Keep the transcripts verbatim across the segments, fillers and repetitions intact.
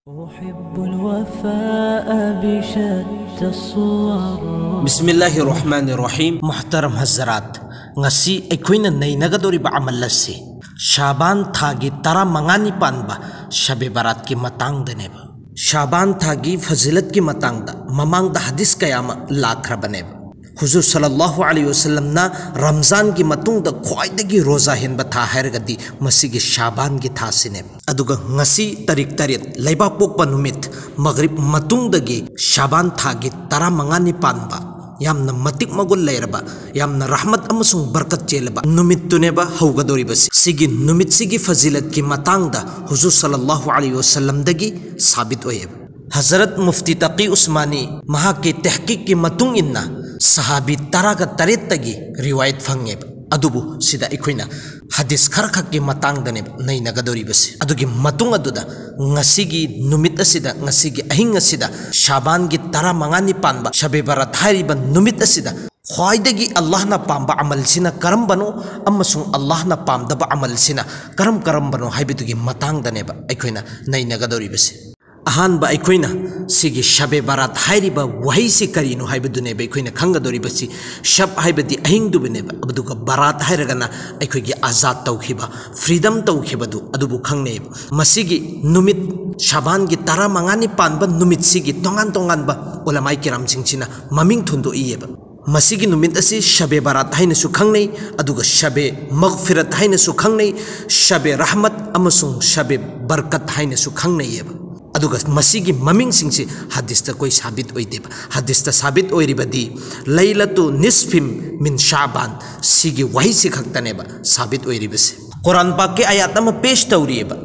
أحب الوفاء بشتى الصور. ꯕꯤꯁꯃꯤꯜꯂꯥꯍꯤꯔ ꯔꯍꯃꯥꯅꯤꯔ ꯔꯍꯤꯝ꯫ ꯃꯨꯍꯇꯔꯝ ꯍꯖꯔꯥꯠ, ꯉꯁꯤ ꯑꯩꯈꯣꯏꯅ ꯅꯩꯅꯒꯗꯧꯔꯤꯕ ꯑꯃꯜ ꯑꯁꯤ ꯁꯥꯕꯥꯟ ꯊꯥꯒꯤ ꯇꯔꯥꯃꯉꯥꯅꯤ ꯄꯥꯟꯕ ꯁꯕꯦ ꯕꯔꯥꯠꯀꯤ ꯃꯇꯥꯡꯗꯅꯦꯕ꯫ ꯁꯥꯕꯥꯟ ꯊꯥꯒꯤ ꯐꯖꯤꯂꯠꯀꯤ ꯃꯇꯥꯡꯗ ꯃꯃꯥꯡꯗ ꯍꯗꯤꯁ ꯀꯌꯥ ꯑꯃ ꯂꯥꯛꯈ꯭ꯔꯕꯅꯦꯕ꯫ ꯍꯨꯖꯨꯔ ꯁꯜꯂꯜꯂꯥꯍꯨ ꯑꯂꯩꯍꯤ ꯋꯁꯜꯂꯝꯅ ꯔꯝꯖꯥꯟꯒꯤ ꯃꯇꯨꯡꯗ ꯈ꯭ꯋꯥꯏꯗꯒꯤ ꯔꯣꯖꯥ ꯍꯦꯟꯕ ꯊꯥ ꯍꯥꯏꯔꯒꯗꯤ ꯃꯁꯤꯒꯤ ꯁꯥꯕꯥꯟꯒꯤ ꯊꯥꯁꯤꯅꯦꯕ꯫ ꯑꯗꯨꯒ ꯉꯁꯤ ꯇꯥꯔꯤꯛ ꯇꯔꯦꯠ, ꯂꯩꯕꯥꯛꯄꯣꯛꯄ ꯅꯨꯃꯤꯠ, ꯃꯒ꯭ꯔꯤꯕ ꯃꯇꯨꯡꯗꯒꯤ ꯁꯥꯕꯥꯟ ꯊꯥꯒꯤ ꯇꯔꯥꯃꯉꯥꯅꯤ ꯄꯥꯟꯕ, ꯌꯥꯝꯅ ꯃꯇꯤꯛ ꯃꯒꯨꯟ ꯂꯩꯔꯕ, ꯌꯥꯝꯅ ꯔꯍꯃꯠ ꯑꯃꯁꯨꯡ ꯕꯔꯀꯠ ꯆꯦꯜꯂꯕ ꯅꯨꯃꯤꯠꯇꯨꯅꯦꯕ ꯍꯧꯒꯗꯧꯔꯤꯕꯁꯤ꯫ ꯁꯤꯒꯤ ꯅꯨꯃꯤꯠꯁꯤꯒꯤ ꯐꯖꯤꯂꯠꯀꯤ ꯃꯇꯥꯡꯗ ꯍꯨꯖꯨꯔ ꯁꯜꯂꯜꯂꯥꯍꯨ ꯑꯂꯩꯍꯤ ꯋꯁꯜꯂꯝꯗꯒꯤ ꯁꯥꯕꯤꯠ ꯑꯣꯏꯌꯦꯕ꯫ ꯍꯖꯔꯠ ꯃꯨꯐꯇꯤ ꯇꯥꯀꯤ ꯎꯁꯃꯥꯅꯤ ꯃꯍꯥꯛꯀꯤ ꯇꯦꯍꯀꯤꯛꯀꯤ ꯃꯇꯨꯡ ꯏꯟꯅ ꯁꯍꯥꯕꯤ ꯇꯔꯥꯒ ꯇꯔꯦꯠꯇꯒꯤ ꯔꯤꯋꯥꯌꯠ ꯐꯪꯉꯦꯕ꯫ ꯑꯗꯨꯕꯨ ꯁꯤꯗ ꯑꯩꯈꯣꯏꯅ ꯍꯗꯤꯁ ꯈꯔꯈꯛꯀꯤ ꯃꯇꯥꯡꯗꯅꯦꯕ ꯅꯩꯅꯒꯗꯧꯔꯤꯕꯁꯦ꯫ ꯑꯗꯨꯒꯤ ꯃꯇꯨꯡ ꯑꯗꯨꯗ ꯉꯁꯤꯒꯤ ꯅꯨꯃꯤꯠ ꯑꯁꯤꯗ, ꯉꯁꯤꯒꯤ ꯑꯍꯤꯡ ꯑꯁꯤꯗ, ꯁꯥꯕꯥꯟꯒꯤ ꯇꯔꯥꯃꯉꯥꯅꯤ ꯄꯥꯟꯕ ꯁꯕꯦ ꯕꯔꯥꯠ ꯍꯥꯏꯔꯤꯕ ꯅꯨꯃꯤꯠ ꯑꯁꯤꯗ ꯈ꯭ꯋꯥꯏꯗꯒꯤ ꯑꯜꯂꯥꯍꯅ ꯄꯥꯝꯕ ꯑꯃꯜꯁꯤꯅ ꯀꯔꯝꯕꯅꯣ ꯑꯃꯁꯨꯡ ꯑꯜꯂꯥꯍꯅ ꯄꯥꯝꯗꯕ ꯑꯃꯜꯁꯤꯅ ꯀꯔꯝ ꯀꯔꯝꯕꯅꯣ ꯍꯥꯏꯕꯗꯨꯒꯤ ꯃꯇꯥꯡꯗꯅꯦꯕ ꯑꯩꯈꯣꯏꯅ ꯅꯩꯅꯒꯗꯧꯔꯤꯕꯁꯦ꯫ ꯑꯍꯥꯟꯕ ꯑꯩꯈꯣꯏꯅ ꯁꯤꯒꯤ ꯁꯕꯦ ꯕꯔꯥꯠ ꯍꯥꯏꯔꯤꯕ ꯋꯥꯍꯩꯁꯤ ꯀꯔꯤꯅꯣ ꯍꯥꯏꯕꯗꯨꯅꯦꯕ ꯑꯩꯈꯣꯏꯅ ꯈꯪꯒꯗꯧꯔꯤꯕꯁꯤ꯫ ꯁꯕ ꯍꯥꯏꯕꯗꯤ ꯑꯍꯤꯡꯗꯨꯕꯨꯅꯦꯕ, ꯑꯗꯨꯒ ꯕꯔꯥꯠ ꯍꯥꯏꯔꯒꯅ ꯑꯩꯈꯣꯏꯒꯤ ꯑꯖꯥꯗ ꯇꯧꯈꯤꯕ, ꯐ꯭ꯔꯤꯗꯝ ꯇꯧꯈꯤꯕꯗꯨ, ꯑꯗꯨꯕꯨ ꯈꯪꯅꯩꯕ꯫ ꯃꯁꯤꯒꯤ ꯅꯨꯃꯤꯠ, ꯁꯥꯕꯥꯟꯒꯤ ꯇꯔꯥꯃꯉꯥꯅꯤ ꯄꯥꯟꯕ ꯅꯨꯃꯤꯠꯁꯤꯒꯤ ꯇꯣꯉꯥꯟ ꯇꯣꯉꯥꯟꯕ ꯎꯂꯃꯥꯏ ꯀꯤꯔꯥꯝꯁꯤꯡꯁꯤꯅ ꯃꯃꯤꯡ ꯊꯣꯟꯗꯣꯛꯏꯑꯕ꯫ ꯃꯁꯤꯒꯤ ꯅꯨꯃꯤꯠ ꯑꯁꯤ ꯁꯕꯦ ꯕꯔꯥꯠ ꯍꯥꯏꯅꯁꯨ ꯈꯪꯅꯩ, ꯑꯗꯨꯒ ꯁꯕꯦ ꯃꯒꯐꯤꯔꯠ ꯍꯥꯏꯅꯁꯨ ꯈꯪꯅꯩ, ꯁꯕꯦ ꯔꯍꯃꯠ ꯑꯃꯁꯨꯡ ꯁꯕꯦ ꯕꯔꯀꯠ ꯍꯥꯏꯅꯁꯨ ꯈꯪꯅꯩꯌꯦꯕ꯫ ꯑꯗꯨꯒ ꯃꯁꯤꯒꯤ ꯃꯃꯤꯡꯁꯤꯡꯁꯤ ꯍꯗꯤꯁꯇ ꯑꯩꯈꯣꯏ ꯁꯥꯕꯤꯠ ꯑꯣꯏꯗꯦꯕ꯫ ꯍꯗꯤꯁꯇ ꯁꯥꯕꯤꯠ ꯑꯣꯏꯔꯤꯕꯗꯤ ꯂꯩꯂꯇꯨ ꯅꯤꯁꯐꯤꯝ ꯃꯤꯟ ꯁꯥꯕꯥꯟ, ꯁꯤꯒꯤ ꯋꯥꯍꯩꯁꯤ ꯈꯛꯇꯅꯦꯕ ꯁꯥꯕꯤꯠ ꯑꯣꯏꯔꯤꯕꯁꯦ꯫ ꯀꯨꯔꯥꯟ ꯄꯥꯛꯀꯤ ꯑꯌꯥꯠ ꯑꯃ ꯄꯦꯁ ꯇꯧꯔꯤꯑꯕ,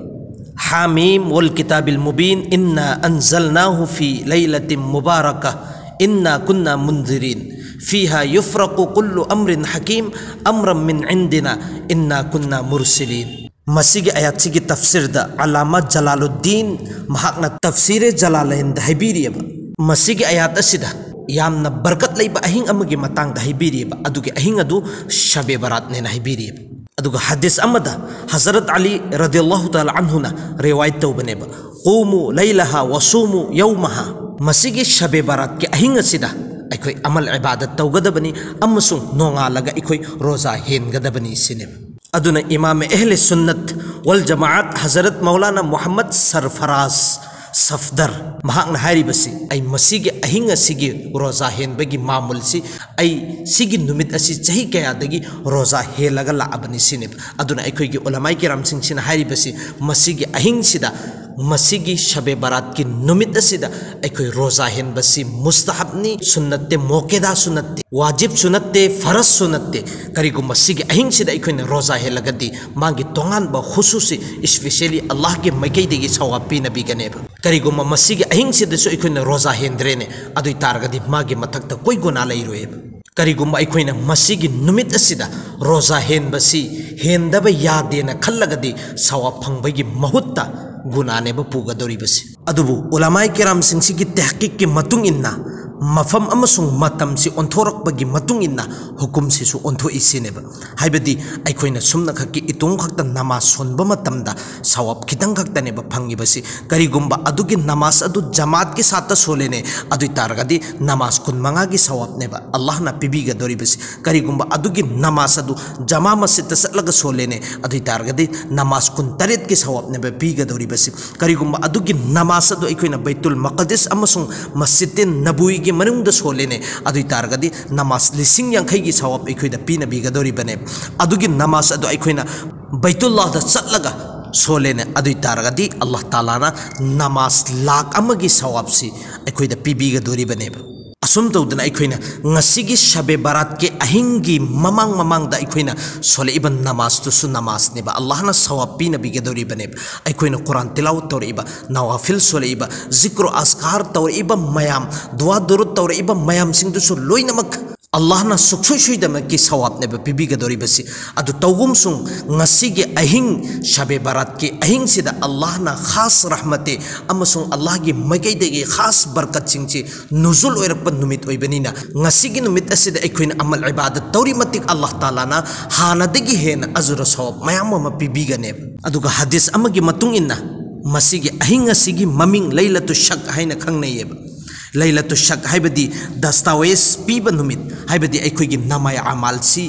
ꯍꯥꯃꯤꯝ ꯋꯜ ꯀꯤꯇꯥꯕꯤꯜ ꯃꯨꯕꯤꯟ, ꯏꯟꯅꯥ ꯑꯟꯖꯜꯅꯥꯍꯨ ꯐꯤ ꯂꯩꯂꯇꯤꯝ ꯃꯨꯕꯥꯔꯀ, ꯏꯟꯅꯥ ꯀꯨꯟꯅꯥ ꯃꯨꯟꯖꯤꯔꯤꯟ, ꯐꯤꯍꯥ ꯌꯨꯐ꯭ꯔꯀꯨ ꯀꯨꯜꯂꯨ ꯑꯝꯔꯤꯟ ꯍꯀꯤꯝ, ꯑꯝꯔꯝ ꯃꯤꯟ ꯏꯟꯗꯤꯅꯥ, ꯏꯟꯅꯥ ꯀꯨꯟꯅꯥ ꯃꯨꯔꯁꯤꯂꯤꯟ꯫ ꯃꯁꯤꯒꯤ ꯑꯌꯥꯠꯁꯤꯒꯤ ꯇꯐꯁꯤꯔꯗ ꯑꯂꯥꯃꯥ ꯖꯂꯥꯂꯨꯗꯗꯤꯟ ꯃꯍꯥꯛꯅ ꯇꯐꯁꯤꯔꯦ ꯖꯂꯥꯂꯩꯟꯗ ꯍꯥꯏꯕꯤꯔꯤꯑꯕ, ꯃꯁꯤꯒꯤ ꯑꯌꯥꯠ ꯑꯁꯤꯗ ꯌꯥꯝꯅ ꯕꯔꯀꯠ ꯂꯩꯕ ꯑꯍꯤꯡ ꯑꯃꯒꯤ ꯃꯇꯥꯡꯗ ꯍꯥꯏꯕꯤꯔꯤꯑꯕ, ꯑꯗꯨꯒꯤ ꯑꯍꯤꯡ ꯑꯗꯨ ꯁꯕꯦ ꯕꯔꯥꯠꯅꯦꯅ ꯍꯥꯏꯕꯤꯔꯤꯑꯕ꯫ ꯑꯗꯨꯒ ꯍꯗꯤꯁ ꯑꯃꯗ ꯍꯖꯔꯠ ꯑꯂꯤ ꯔꯗꯤꯌꯜꯂꯥꯍꯨ ꯇꯥꯂꯥ ꯑꯟꯍꯨꯅ ꯔꯤꯋꯥꯌꯠ ꯇꯧꯕꯅꯦꯕ, "ꯀꯨꯃꯨ ꯂꯩꯂꯍꯥ ꯋꯁꯨꯃꯨ ꯌꯧꯃꯍꯥ", ꯃꯁꯤꯒꯤ ꯁꯕꯦ ꯕꯔꯥꯠꯀꯤ ꯑꯍꯤꯡ ꯑꯁꯤꯗ ꯑꯩꯈꯣꯏ ꯑꯃꯜ ꯏꯕꯥꯗꯠ ꯇꯧꯒꯗꯕꯅꯤ ꯑꯃꯁꯨꯡ ꯅꯣꯡꯉꯥꯜꯂꯒ ꯑꯩꯈꯣꯏ ꯔꯣꯖꯥ ꯍꯦꯟꯒꯗꯕꯅꯤ ꯁꯤꯅꯦꯕ꯫ ꯑꯗꯨꯅ ꯏꯃꯥꯝ ꯑꯍꯂꯦ ꯁꯨꯟꯅꯠ ꯋꯜ ꯖꯃꯥꯑꯠ ꯍꯖꯔꯠ ꯃꯧꯂꯥꯅꯥ ꯃꯨꯍꯝꯃꯗ ꯁꯔꯐꯔꯥꯖ ꯁꯐꯗꯔ ꯃꯍꯥꯛꯅ ꯍꯥꯏꯔꯤꯕꯁꯤ, "ꯑꯩ ꯃꯁꯤꯒꯤ ꯑꯍꯤꯡ ꯑꯁꯤꯒꯤ ꯔꯣꯖꯥ ꯍꯦꯟꯕꯒꯤ ꯃꯥꯃꯨꯜꯁꯤ, ꯑꯩ ꯁꯤꯒꯤ ꯅꯨꯃꯤꯠ ꯑꯁꯤ ꯆꯍꯤ ꯀꯌꯥꯗꯒꯤ ꯔꯣꯖꯥ ꯍꯦꯜꯂꯒ ꯂꯥꯛꯑꯕꯅꯤ" ꯁꯤꯅꯦꯕ꯫ ꯑꯗꯨꯅ ꯑꯩꯈꯣꯏꯒꯤ ꯎꯂꯃꯥꯏ ꯀꯤꯔꯥꯝꯁꯤꯡꯁꯤꯅ ꯍꯥꯏꯔꯤꯕꯁꯤ, ꯃꯁꯤꯒꯤ ꯑꯍꯤꯡꯁꯤꯗ, ꯃꯁꯤꯒꯤ ꯁꯕꯦ ꯕꯔꯥꯠꯀꯤ ꯅꯨꯃꯤꯠ ꯑꯁꯤꯗ ꯑꯩꯈꯣꯏ ꯔꯣꯖꯥ ꯍꯦꯟꯕꯁꯤ ꯃꯨꯁꯇꯍꯕꯅꯤ, ꯁꯨꯟꯅꯠꯇꯦ, ꯃꯣꯀꯦꯗꯥꯁꯨ ꯅꯠꯇꯦ, ꯋꯥꯖꯤꯕꯁꯨ ꯅꯠꯇꯦ, ꯐꯔꯖꯁꯨ ꯅꯠꯇꯦ꯫ ꯀꯔꯤꯒꯨꯝꯕ ꯁꯤꯒꯤ ꯑꯍꯤꯡꯁꯤꯗ ꯑꯩꯈꯣꯏꯅ ꯔꯣꯖꯥ ꯍꯦꯜꯂꯒꯗꯤ ꯃꯥꯒꯤ ꯇꯣꯉꯥꯟꯕ ꯈꯨꯁꯨꯁꯤ, especially ꯑꯜꯂꯥꯍꯒꯤ ꯃꯥꯏꯀꯩꯗꯒꯤ ꯁꯋꯥꯕ ꯄꯤꯅꯕꯤꯒꯅꯦꯕ꯫ ꯀꯔꯤꯒꯨꯝꯕ ꯃꯁꯤꯒꯤ ꯑꯍꯤꯡꯁꯤꯗꯁꯨ ꯑꯩꯈꯣꯏꯅ ꯔꯣꯖꯥ ꯍꯦꯟꯗ꯭ꯔꯦꯅꯦ, ꯑꯗꯨ ꯑꯣꯏ ꯇꯥꯔꯒꯗꯤ ꯃꯥꯒꯤ ꯃꯊꯛꯇ ꯀꯣꯏ ꯒꯨꯅꯥ ꯂꯩꯔꯣꯏꯕ꯫ ꯀꯔꯤꯒꯨꯝꯕ ꯑꯩꯈꯣꯏꯅ ꯃꯁꯤꯒꯤ ꯅꯨꯃꯤꯠ ꯑꯁꯤꯗ ꯔꯣꯖꯥ ꯍꯦꯟꯕꯁꯤ ꯍꯦꯟꯗꯕ ꯌꯥꯗꯦꯅ ꯈꯜꯂꯒꯗꯤ ꯁꯋꯥꯕ ꯐꯪꯕꯒꯤ ꯃꯍꯨꯠꯇ ꯒꯨꯅꯥꯅꯦꯕ ꯄꯨꯒꯗꯧꯔꯤꯕꯁꯤ꯫ ꯑꯗꯨꯕꯨ ꯎꯂꯃꯥꯏ ꯀꯤꯔꯥꯝꯁꯤꯡꯁꯤꯒꯤ ꯇꯍꯀꯤꯛꯀꯤ ꯃꯇꯨꯡ ꯏꯟꯅ ꯃꯐꯝ ꯑꯃꯁꯨꯡ ꯃꯇꯝꯁꯤ ꯑꯣꯟꯊꯣꯔꯛꯄꯒꯤ ꯃꯇꯨꯡ ꯏꯟꯅ ꯍꯨꯀꯨꯝꯁꯤꯁꯨ ꯑꯣꯟꯊꯣꯛꯏ ꯁꯤꯅꯦꯕ꯫ ꯍꯥꯏꯕꯗꯤ ꯑꯩꯈꯣꯏꯅ ꯁꯨꯝꯅ ꯈꯛꯀꯤ ꯏꯇꯣꯝ ꯈꯛꯇ ꯅꯃꯥꯖ ꯁꯣꯟꯕ ꯃꯇꯝꯗ ꯁꯋꯥꯕ ꯈꯤꯇꯪ ꯈꯛꯇꯅꯦꯕ ꯐꯪꯉꯤꯕꯁꯤ꯫ ꯀꯔꯤꯒꯨꯝꯕ ꯑꯗꯨꯒꯤ ꯅꯃꯥꯖ ꯑꯗꯨ ꯖꯃꯥꯠꯀꯤ ꯁꯥꯠꯇ ꯁꯣꯜꯂꯦꯅꯦ, ꯑꯗꯨ ꯑꯣꯏ ꯇꯥꯔꯒꯗꯤ ꯅꯃꯥꯖ ꯀꯨꯟ ꯃꯉꯥꯒꯤ ꯁꯋꯥꯕꯅꯦꯕ ꯑꯜꯂꯥꯍꯅ ꯄꯤꯕꯤꯒꯗꯧꯔꯤꯕꯁꯤ꯫ ꯀꯔꯤꯒꯨꯝꯕ ꯑꯗꯨꯒꯤ ꯅꯃꯥꯖ ꯑꯗꯨ ꯖꯃꯥ ꯃꯁꯖꯤꯠꯇ ꯆꯠꯂꯒ ꯁꯣꯜꯂꯦꯅꯦ, ꯑꯗꯨ ꯑꯣꯏ ꯇꯥꯔꯒꯗꯤ ꯅꯃꯥꯖ ꯀꯨꯟ ꯇꯔꯦꯠꯀꯤ ꯁꯋꯥꯕꯅꯦꯕ ꯄꯤꯒꯗꯧꯔꯤꯕꯁꯤ꯫ ꯀꯔꯤꯒꯨꯝꯕ ꯑꯗꯨꯒꯤ ꯅꯃꯥꯖ ꯑꯗꯨ ꯑꯩꯈꯣꯏꯅ ꯕꯩꯇꯨꯜ ꯃꯀꯗꯤꯁ ꯑꯃꯁꯨꯡ ꯃꯁꯖꯤꯗ ꯅꯕꯋꯤꯒꯤ ꯃꯅꯨꯡꯗ ꯁꯣꯜꯂꯦꯅꯦ, ꯑꯗꯨ ꯑꯣꯏ ꯇꯥꯔꯒꯗꯤ ꯅꯃꯥꯖ ꯂꯤꯁꯤꯡ ꯌꯥꯡꯈꯩꯒꯤ ꯁꯋꯥꯕ ꯑꯩꯈꯣꯏꯗ ꯄꯤꯅꯕꯤꯒꯗꯧꯔꯤꯕꯅꯦ꯫ ꯑꯗꯨꯒꯤ ꯅꯃꯥꯖ ꯑꯗꯨ ꯑꯩꯈꯣꯏꯅ ꯕꯩꯇꯨꯜꯂꯥꯍꯗ ꯆꯠꯂꯒ ꯁꯣꯜꯂꯦꯅꯦ, ꯑꯗꯨ ꯑꯣꯏ ꯇꯥꯔꯒꯗꯤ ꯑꯜꯂꯥꯍ ꯇꯥꯂꯥꯅ ꯅꯃꯥꯖ ꯂꯥꯛ ꯑꯃꯒꯤ ꯁꯋꯥꯕꯁꯤ ꯑꯩꯈꯣꯏꯗ ꯄꯤꯕꯤꯒꯗꯧꯔꯤꯕꯅꯦꯕ꯫ ꯑꯁꯨꯝ ꯇꯧꯗꯅ ꯑꯩꯈꯣꯏꯅ ꯉꯁꯤꯒꯤ ꯁꯕꯦ ꯕꯔꯥꯠꯀꯤ ꯑꯍꯤꯡꯒꯤ ꯃꯃꯥꯡ ꯃꯃꯥꯡꯗ ꯑꯩꯈꯣꯏꯅ ꯁꯣꯜꯂꯛꯏꯕ ꯅꯃꯥꯖꯇꯨꯁꯨ ꯅꯃꯥꯖꯅꯦꯕ, ꯑꯜꯂꯥꯍꯅ ꯁꯋꯥꯕ ꯄꯤꯅꯕꯤꯒꯗꯧꯔꯤꯕꯅꯦꯕ꯫ ꯑꯩꯈꯣꯏꯅ ꯀꯨꯔꯥꯟ ꯇꯤꯂꯥꯋꯠ ꯇꯧꯔꯛꯏꯕ, ꯅꯋꯥꯐꯤꯜ ꯁꯣꯜꯂꯛꯏꯕ, ꯖꯤꯀ꯭ꯔꯨ ꯑꯁꯀꯥꯔ ꯇꯧꯔꯛꯏꯕ ꯃꯌꯥꯝ, ꯗꯨꯋꯥ ꯗꯨꯔꯨꯗ ꯇꯧꯔꯛꯏꯕ ꯃꯌꯥꯝꯁꯤꯡꯗꯨꯁꯨ ꯂꯣꯏꯅꯃꯛ ꯑꯜꯂꯥꯍꯅ ꯁꯨꯛꯁꯣꯏ ꯁꯣꯏꯗꯅꯃꯛꯀꯤ ꯁꯋꯥꯕꯅꯦꯕ ꯄꯤꯕꯤꯒꯗꯧꯔꯤꯕꯁꯤ꯫ ꯑꯗꯨ ꯇꯧꯒꯨꯝꯁꯨꯡ, ꯉꯁꯤꯒꯤ ꯑꯍꯤꯡ, ꯁꯕꯦ ꯕꯔꯥꯠꯀꯤ ꯑꯍꯤꯡꯁꯤꯗ ꯑꯜꯂꯥꯍꯅ ꯈꯥꯁ ꯔꯍꯃꯇꯦ ꯑꯃꯁꯨꯡ ꯑꯜꯂꯥꯍꯒꯤ ꯃꯥꯏꯀꯩꯗꯒꯤ ꯈꯥꯁ ꯕꯔꯀꯠꯁꯤꯡꯁꯤ ꯅꯨꯖꯨꯜ ꯑꯣꯏꯔꯛꯄ ꯅꯨꯃꯤꯠ ꯑꯣꯏꯕꯅꯤꯅ, ꯉꯁꯤꯒꯤ ꯅꯨꯃꯤꯠ ꯑꯁꯤꯗ ꯑꯩꯈꯣꯏꯅ ꯑꯃꯜ ꯏꯕꯥꯗꯠ ꯇꯧꯔꯤ ꯃꯇꯤꯛ ꯑꯜꯂꯥꯍ ꯇꯥꯂꯥꯅ ꯍꯥꯟꯅꯗꯒꯤ ꯍꯦꯟꯅ ꯑꯖꯨꯔ ꯁꯋꯥꯕ ꯃꯌꯥꯝ ꯑꯃ ꯄꯤꯕꯤꯒꯅꯦꯕ꯫ ꯑꯗꯨꯒ ꯍꯗꯤꯁ ꯑꯃꯒꯤ ꯃꯇꯨꯡ ꯏꯟꯅ, ꯃꯁꯤꯒꯤ ꯑꯍꯤꯡ ꯑꯁꯤꯒꯤ ꯃꯃꯤꯡ ꯂꯩꯂꯇꯨ ꯁꯛ ꯍꯥꯏꯅ ꯈꯪꯅꯩꯌꯦꯕ꯫ ꯂꯩꯂꯇꯨ ꯁꯛ ꯍꯥꯏꯕꯗꯤ ꯗꯁꯇꯥꯋꯦꯖ ꯄꯤꯕ ꯅꯨꯃꯤꯠ, ꯍꯥꯏꯕꯗꯤ ꯑꯩꯈꯣꯏꯒꯤ ꯅꯃꯥꯏ ꯑꯃꯥꯜꯁꯤ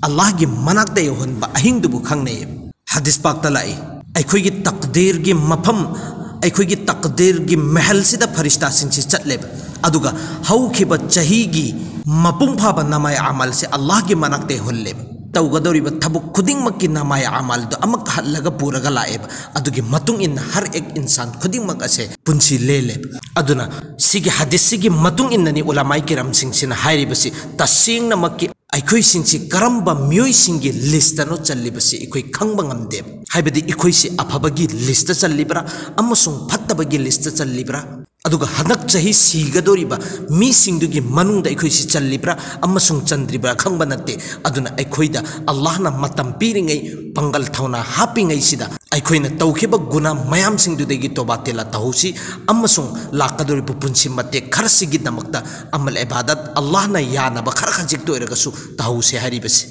ꯑꯜꯂꯥꯍꯒꯤ ꯃꯅꯥꯛꯇ ꯌꯧꯍꯟꯕ ꯑꯍꯤꯡꯗꯨꯕꯨ ꯈꯪꯅꯩꯌꯦꯕ꯫ ꯍꯗꯤꯁ ꯄꯥꯛꯇ ꯂꯥꯛꯏ, ꯑꯩꯈꯣꯏꯒꯤ ꯇꯛꯗꯤꯔꯒꯤ ꯃꯐꯝ, ꯑꯩꯈꯣꯏꯒꯤ ꯇꯛꯗꯤꯔꯒꯤ ꯃꯍꯜꯁꯤꯗ ꯐꯔꯤꯁꯇꯥꯁꯤꯡꯁꯤ ꯆꯠꯂꯦꯕ꯫ ꯑꯗꯨꯒ ꯍꯧꯈꯤꯕ ꯆꯍꯤꯒꯤ ꯃꯄꯨꯡ ꯐꯥꯕ ꯅꯃꯥꯏ ꯑꯃꯥꯜꯁꯦ ꯑꯜꯂꯥꯍꯒꯤ ꯃꯅꯥꯛꯇ ꯌꯧꯍꯜꯂꯦꯕ꯫ ꯇꯧꯒꯗꯧꯔꯤꯕ ꯊꯕꯛ ꯈꯨꯗꯤꯡꯃꯛꯀꯤ ꯅꯃꯥꯏ ꯑꯃꯥꯜꯗꯣ ꯑꯃꯛ ꯍꯜꯂꯒ ꯄꯨꯔꯒ ꯂꯥꯛꯑꯦꯕ꯫ ꯑꯗꯨꯒꯤ ꯃꯇꯨꯡ ꯏꯟꯅ ꯍꯔ ꯑꯦꯛ ꯏꯟꯁꯥꯟ ꯈꯨꯗꯤꯡꯃꯛ ꯑꯁꯦ ꯄꯨꯟꯁꯤ ꯂꯦꯜꯂꯦꯕ꯫ ꯑꯗꯨꯅ ꯁꯤꯒꯤ ꯍꯗꯤꯁꯁꯤꯒꯤ ꯃꯇꯨꯡ ꯏꯟꯅꯅꯤ ꯎꯂꯃꯥꯏ ꯀꯤꯔꯥꯝꯁꯤꯡꯁꯤꯅ ꯍꯥꯏꯔꯤꯕꯁꯤ, ꯇꯁꯦꯡꯅꯃꯛꯀꯤ ꯑꯩꯈꯣꯏꯁꯤꯡꯁꯤ ꯀꯔꯝꯕ ꯃꯤꯑꯣꯏꯁꯤꯡꯒꯤ ꯂꯤꯁꯇꯅꯣ ꯆꯜꯂꯤꯕꯁꯤ ꯑꯩꯈꯣꯏ ꯈꯪꯕ ꯉꯝꯗꯦꯕ꯫ ꯍꯥꯏꯕꯗꯤ ꯑꯩꯈꯣꯏꯁꯤ ꯑꯐꯕꯒꯤ ꯂꯤꯁꯇ ꯆꯜꯂꯤꯕ꯭ꯔꯥ ꯑꯃꯁꯨꯡ ꯐꯠꯇꯕꯒꯤ ꯂꯤꯁꯇ ꯆꯜꯂꯤꯕ꯭ꯔꯥ? ꯑꯗꯨꯒ ꯍꯟꯗꯛ ꯆꯍꯤ ꯁꯤꯒꯗꯧꯔꯤꯕ ꯃꯤꯁꯤꯡꯗꯨꯒꯤ ꯃꯅꯨꯡꯗ ꯑꯩꯈꯣꯏꯁꯤ ꯆꯜꯂꯤꯕ꯭ꯔꯥ ꯑꯃꯁꯨꯡ ꯆꯟꯗ꯭ꯔꯤꯕ꯭ꯔꯥ ꯈꯪꯕ ꯅꯠꯇꯦ꯫ ꯑꯗꯨꯅ ꯑꯩꯈꯣꯏꯗ ꯑꯜꯂꯥꯍꯅ ꯃꯇꯝ ꯄꯤꯔꯤꯉꯩ, ꯄꯥꯡꯒꯜ ꯊꯧꯅꯥ ꯍꯥꯞꯄꯤꯉꯩꯁꯤꯗ ꯑꯩꯈꯣꯏꯅ ꯇꯧꯈꯤꯕ ꯒꯨꯅꯥ ꯃꯌꯥꯝꯁꯤꯡꯗꯨꯗꯒꯤ ꯇꯣꯕꯥ ꯇꯤꯂꯥ ꯇꯧꯍꯧꯁꯤ, ꯑꯃꯁꯨꯡ ꯂꯥꯛꯀꯗꯧꯔꯤꯕ ꯄꯨꯟꯁꯤ ꯃꯇꯦꯛ ꯈꯔꯁꯤꯒꯤꯗꯃꯛꯇ ꯑꯃꯜ ꯏꯕꯥꯗꯠ ꯑꯜꯂꯥꯍꯅ ꯌꯥꯅꯕ ꯈꯔ ꯈꯖꯤꯛꯇ ꯑꯣꯏꯔꯒꯁꯨ ꯇꯧꯍꯧꯁꯤ ꯍꯥꯏꯔꯤꯕꯁꯤ꯫